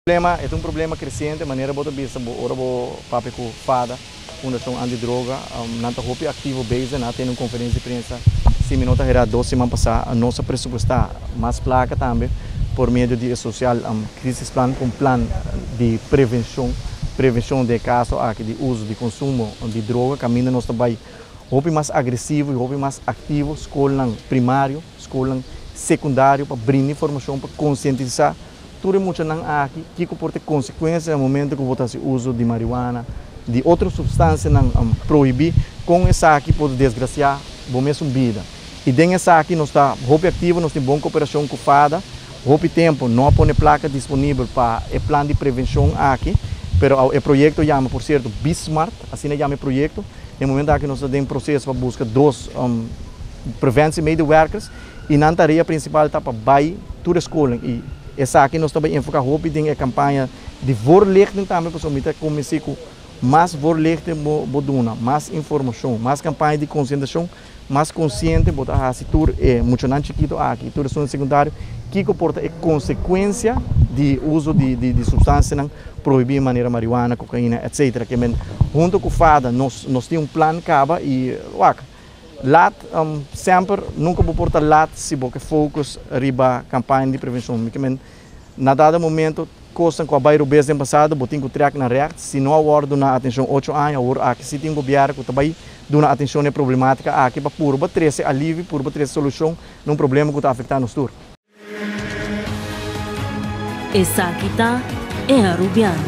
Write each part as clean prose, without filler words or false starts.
Problema, e ta un problema creciente, manera bo ta bisa bo ora bo papia cu FADA, Fundacion Antidroga, nan ta hopi activo bezig, nan a tene un conferencia di prensa, si mi no ta hera, 2 siman pasa. Nos a presupuesta mas placa tambe por medio di e social crisisplan, un plan di prevencion di caso aki di uso di consumo di droga, caminda nos ta bay hopi mas agresivo y hopi mas activo, scol primario, scol secundario, pa brinda informacion, pa concientisa tur e muchanan aki, kico por ta consecuencia na momento cu bo ta haci uso di marihuana, di otro substancianan prohibi, con esaki por desgracia bo mes bida. Y den esaki nos ta hopi activo, nos tin bon cooperacion cu FADA. Hopi tempo no a pone placa disponibel pa e plan di prevencion aki, pero e proyecto yama, por cierto, Bismart, asina yama e proyecto. Na momento aki nos ta den proceso pa busca dos preventiemedewerkers y nan tarea principal ta pa bay tur scol y esaki nos tambe enfoca hopi den e campaña di voorlichting tambe, pasobra mi ta cuminsa cu mas voorlichting bo duna, mas informacion, mas campaña di concientisacion, mas consciente bo ta hasi tur e muchanan chikito aki, tur e secundario, kico por ta e consecuencia di uso di substancianan prohibi manera marihuana, cocaina, etc. Kiermen, hunto cu FADA, nos tin un plan caba y wak, laat semper, nunca bo por ta laat si bo focus riba campaña di prevencion. Kiermen, na dado momento, cos cu a bay robes den pasado, bo tin cu trek na recht. Si no a wordo duna atencion 8 aña, awor aki si tin gobierno cu tambe duna atencion na problematica aki pa purba trece alivio, purba trece solucion na un problema cu ta afectando nos tur. Esaki ta E Arubiano,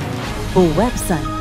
e website.